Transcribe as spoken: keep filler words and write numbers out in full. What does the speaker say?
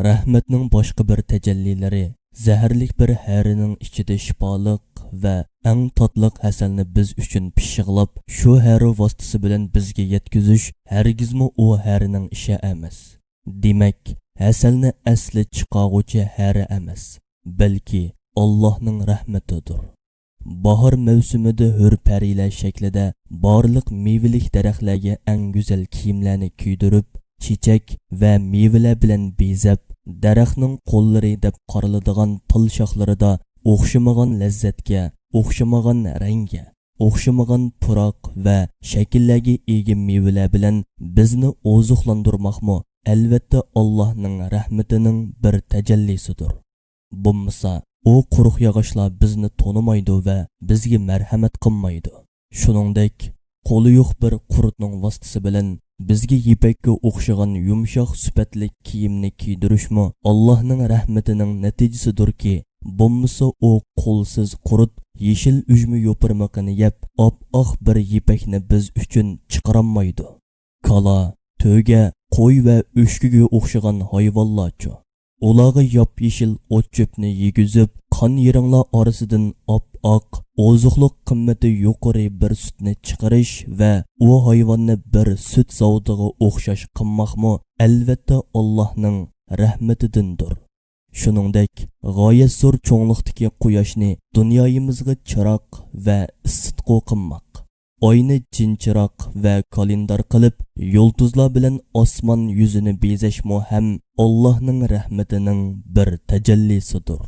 رەھمەتنىڭ باشقا بىر تەجەللىلىرى زەھەرلىك بىر ھەرىنىڭ ئىچىدە شىپالىق ۋە ئەڭ تاتلىق ھەسەلنى بىز ئۈچۈن پىششىقلاپ، شۇ ھەرى ۋاسىتىسى بىلەن بىزگە يەتكۈزۈش ھەرگىزمۇ ئۇ ھەرىنىڭ ئىشى ئەمەس. دېمەك، ھەسەلنى ئەسلى چىقارغۇچى ھەرى ئەمەس، بەلكى ئاللاھنىڭ رەھمىتىدۇر. باھار مەۋسۇمىدا ھۆر پەرىلەر شەكلىدە بارلىق مېۋىلىك دەرەخلەرگە ئەڭ گۈزەل كىيىملەرنى كىيدۈرۈپ، چېچەك ۋە مېۋىلەر بىلەن بېزەپ، دەرەخنىڭ قوللىرى دەپ قارىلىدىغان تال شاخلىرىدا ئوخشىمىغان لەززەتكە، ئوخشىمىغان رەڭگە، ئوخشىمىغان پۇراق ۋە شەكىللەرگە ئىگە مېۋىلەر بىلەن بىزنى ئوزۇقلاندۇرماقمۇ، ئەلۋەتتە، ئاللاھنىڭ رەھمىتىنىڭ بىر تەجەللىسىدۇر. بولمىسا، ئۇ قۇرۇق ياغاچلار بىزنى تونۇمايدۇ ۋە بىزگە مەرھەمەت قىلمايدۇ. شۇنىڭدەك، قولى يوق بىر قۇرتنىڭ ۋاسىتىسى بىلەن بىزگە يىپەككە ئوخشىغان يۇمشاق سۈپەتلىك كىيىمنى كىيدۈرۈشمۇ ئاللاھنىڭ رەھمىتىنىڭ نەتىجىسىدۇركى، بولمىسا ئۇ قولسىز قۇرت يېشىل ئۈجمە يوپۇرمىقىنى يەپ، ئاپئاق بىر يىپەكنى بىز ئۈچۈن چىقىرالمايدۇ. كالا، تۆگە، قوي ۋە ئۆچكىگە ئوخشىغان ھايۋانلارچۇ؟ ئۇلارغا ياپيېشىل ئوت-چۆپنى يېگۈزۈپ، قان يىرىڭلار ئارىسىدىن ئاپئاق، ئوزۇقلۇق قىممىتى يۇقىرى بىر سۈتنى چىقىرىش ۋە ئۇ ھايۋاننى بىر سۈت زاۋۇتىغا ئوخشاش قىلماقمۇ، ئەلۋەتتە، ئاللاھنىڭ رەھمىتىدىندۇر. شۇنىڭدەك، غايەت زور چوڭلۇقتىكى قۇياشنى دۇنيايىمىزغا چىراغ ۋە ئىسسىتقۇ قىلماق، ئاينى جىنچىراغ ۋە كالېندار قىلىپ، يۇلتۇزلار بىلەن ئاسمان يۈزىنى بېزەشمۇ ھەم ئاللاھنىڭ رەھمىتىنىڭ بىر تەجەللىسىدۇر.